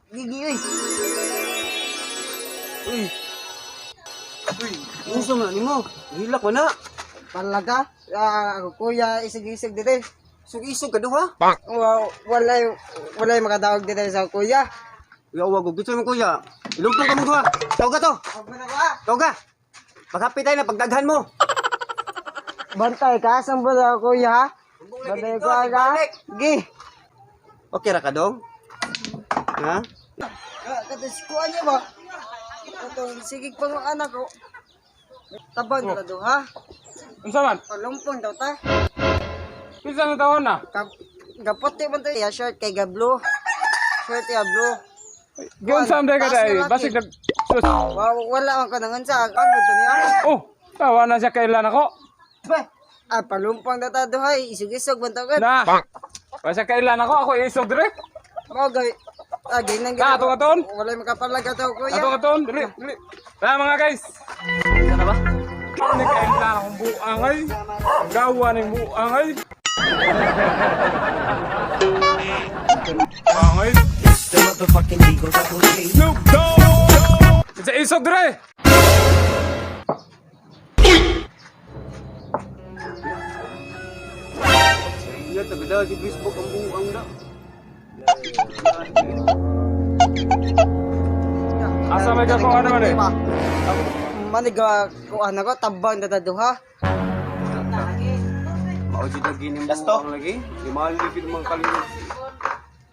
Gigi oy. Uy. Uy, unsa man nimo? Hilak man na. Palaga. Ah, ako kuya isig-isig dito. Isog-isog ka duha. Wow, walay walay makadawag dito sa kuya. Uy, awag og gusto mo kuya. Ilumpong ka mo duha. Tawag ka to. Huwag mo na ko ah. Tawag ka. Paghapi tayo na pagdaghan mo. Bantay ka, saan ba daw kuya ha? Bantay ko ka. Gi. Okay ra ka dong? Ha? Katos kuha niya ba? Katong sigig pa ng anak ko. Taban na do ha? Unsa man? Palumpong daw ta. Kinsa nga tawon na? Gapote man to ya shirt kay ga blue. Shirt ya blue. Giunsa man ka Taas dai? na laki. Basig nag sus. Wow, wala man ko nangan sa ano to niya. Oh, tawa na siya kailan ako. Ah, palumpong daw ta duhay, isog-isog man to gud. Na. Wa siya kailan ako, ako isog dire. Mao gay. Ah, ginang Na, ato aton. Wala makapalag ato kuya. Ato aton, dili, dili. Na mga guys. Ano ba? Ni kailan akong buang ay. Gawa ning buang ay. Buang ay. Snoop Dogg. Sa isog dire. Iya, tagada si Facebook ang buang da. Asa may kakuha naman eh? Maniga kuha na ko tabang na ta duha. Mao jud lagi ni buang lagi. Limalik gid mga kalimot.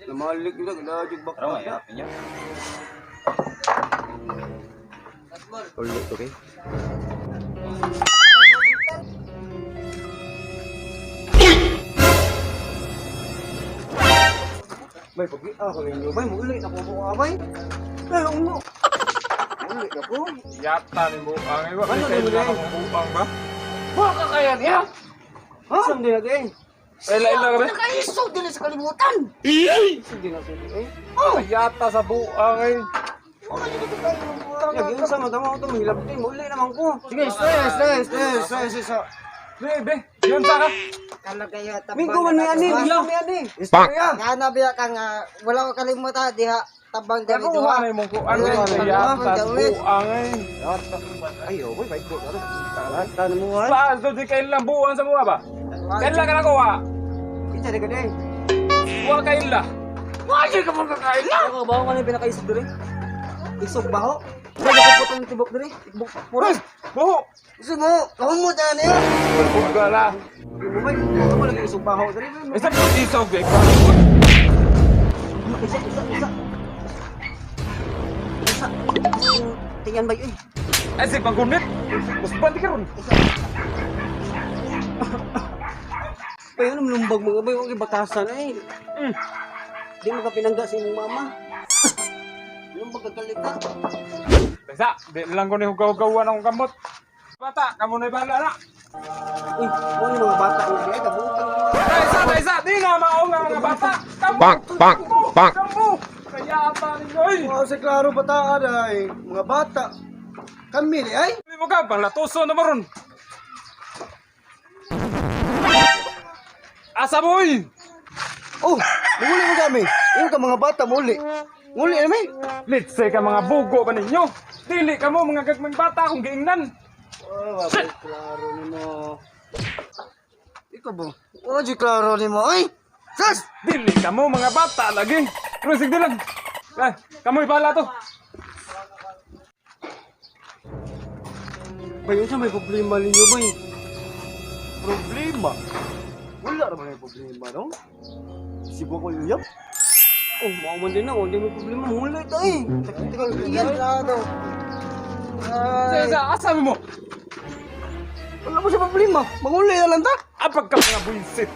Limalik gid gada jud bakta. Ulit, okay? Bay, pag ah, kami ninyo, bay, muli na po ako, bay. Ay, ungo. Muli na po. Yata ning buang ay. Wa Ano, kailan ano, akong buang ba? Wa ka kaya niya. Ha? Saan din natin eh? Ila ila ka ba? Nakaisog din sa kalibutan. Saan din natin eh? Oh, yata sa buang ay. Lagi yung sama tama ko ito, mahilabti, muli naman ko. Sige, stress, stress, stress, stress, stress. Bebe, yun sa ka. Kalau kayo tabang. Minggo man may ani, minggo may ani. Istorya. Nga na biya ka nga wala ko kalimutan diha tabang diri Nakuha duha. na yung mong kuan. Ano, ano, Yata sa ano, buang ay. Ay, oh, boy, bike ko. Tara mo ay. Paas doon di kailan buwan sa mga ba? Kailan ka nakuha? Kita de gede. Wa kaila. Wa ka mo kakaila. Ako ba ko na pinakaisog diri? Isog baho? Wala ko putong tibok diri. Tibok Uy, buho. Gusto mo, kahumot na niya. Bugala. Mo bay, ako lagi isog baho diri. Isa pa isog eh. Isa isa isa. Isa. Tingnan bay eh. Ay sig panggunit. Musban di karon. Bay ano lumbag mga bay, wag batasan ay. Di mo ka pinangga sa imong mama. Lumbag ka kalita. Bisa, di lang ko ni hugaw-hugawan akong kamot. Bata, kamo na bahala na. Uy, mo ni mga bata ko di ay kabutang. Isa, isa, di na mao nga mga bata. Kamo. Bang, bang, bang. Kamo. Kaya pa ninyo ay. Wow, sa klaro bataan ay mga bata. Kami ni ay. Di mo ka panglatuso na maron. Asa mo oy? Oh, muli mo kami. Yung ka mga bata muli. Muli na mi. Litse ka mga bugo ba ninyo? Dili ka mo mga gagmang bata akong giingnan. Oh, wala klaro nimo. Ikaw ba? Oh, di klaro nimo ay. Sas! Dili ka mo mga bata lagi. Pero sige lang. Ay, kamoy pala to. Bay, unsa may problema ninyo bay? Problema. Wala ra ba may problema no? Sibo ko yuyap. Oh, mao man din ako, hindi may problema. Muli ta eh. Sakit ka Yan klaro. Sa sa asa mo? Wala mo siya problema. Manguli na lang ta. Apag ka mga buisit.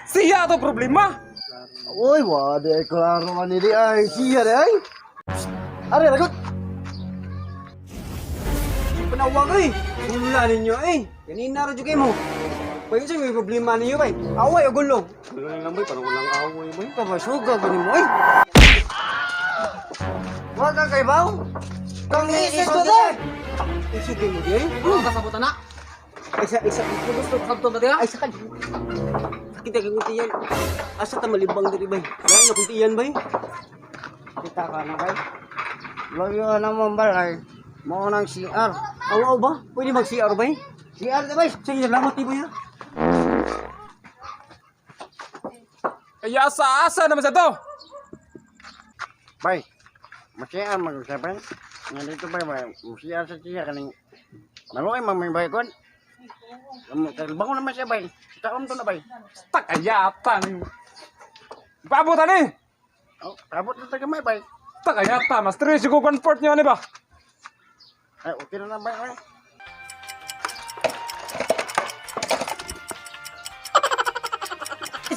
Siya to problema. Oy, wa di ay klaro man ni di ay. Siya di ay. Are ragot. Panawag eh. Wala ninyo eh. Kanina ra jud kay mo. Bay, unsa may problema ninyo bay? Away o gulo? Gulo na lang bay, parang walang away bay. Kabasuga gani mo ay. Wa ka kay baw. Kang Isog isog na. Isog kay mo di eh. Kasabutan na. Isa isa Gusto sabto ba diha? ay sakad. Sakit kay kunti yan. Asa ta malibang diri bay? Lain na kunti yan bay. Kita ka na bay. Loyo na mo balay. Mo nang CR. Aw, aw ba? Pwede mag-CR ba eh? CR na bay. Sige, salamat ibo ya. Ay, asa-asa naman sa to. Bay. Mas-CR mag sa bay. Nga dito bay bay. CR sa siya kaning maluoy man may bay kon. Bangon naman siya bay. Taom to na bay. Takayata ni. Paabot ani. Oh, abot na tagamay bay. Takayata, mas tres ko comfort niyo ani ba? Ay, okay na na bay. Ay.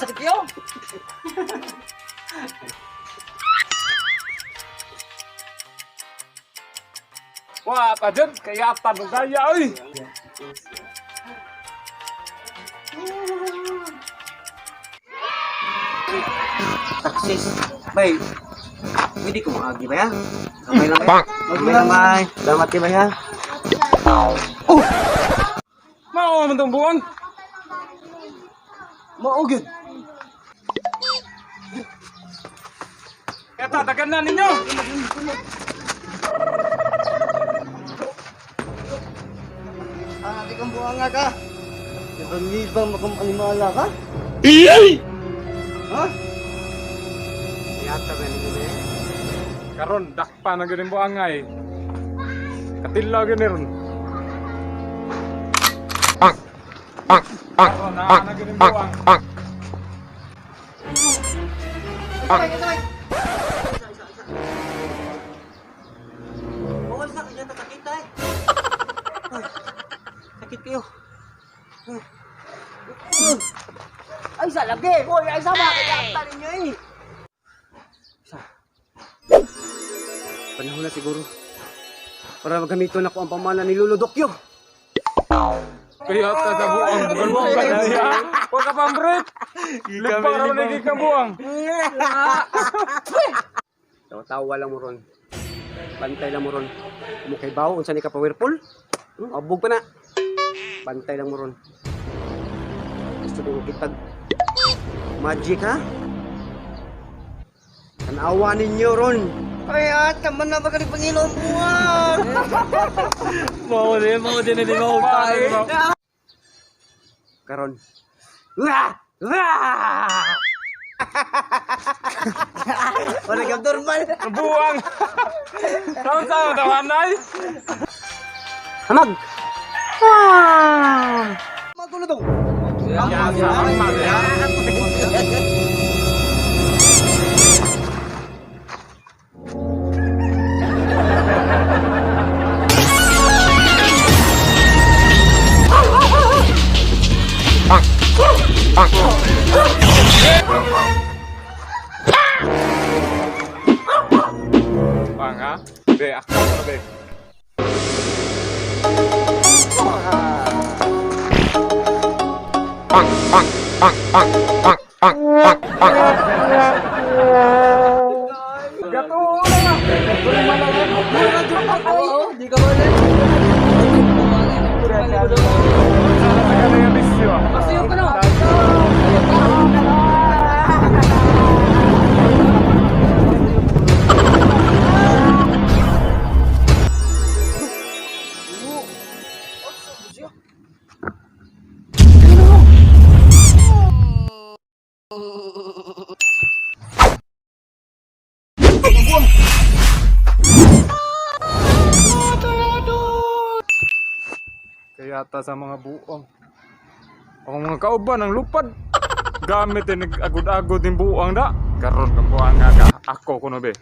Sakit kayo. Wah, pa jud kayata no gaya oy. Taksis. Bay, pwede ko maagi ba ya? Kamay lang bay. Kamay lang bay. Salamat kay bay ha. Oh! Mao man tong buong. Mao gyud. Eta dagan na ninyo. Ah, di kang buang nga ka. Ibang makam animala ka? Ha? Yata ba ninyo eh? Karon dakpa na gyud ang buang ay. Katila gyud ni ron. Pang. Pang. Pang. Karon na na gyud ang buang. Bawal sa kanya sakit ay. Ay, sakit kayo. Ay, sa lagi. Hoy, ay sama kaya ninyo eh. Sa. Panahon na siguro. Para magamiton ako ang pamana ni Lolo Dokyo. Kayata sa buang buang ka na niya. Wa ka pang brief. Lipang ra man lagi kang buang. Tawa-tawa lang mo ron. Bantay lang mo ron. Mukhay bawo, unsa ni ka powerful? Abog pa na. Bantay lang mo ron. Gusto ko kitag magic ha? Tanawa ninyo ron. Ay, ah, tama na ba ka ni Panginoon buang? Mao din, mao din ni mao tayo. Karon. Wah! Wah! Wala kang normal. Buang. Taon sa tawanay. Hamag! Magulo dong. Buang ha. Be ako na be. Gato na. Oo, di ka ba din? Kasi yung ano? Kaya ta sa mga buong. Ang mga kauban ang lupad. Gamit eh, nag-agod-agod yung buang da. Karon kang buang nga ka. Ako kuno be.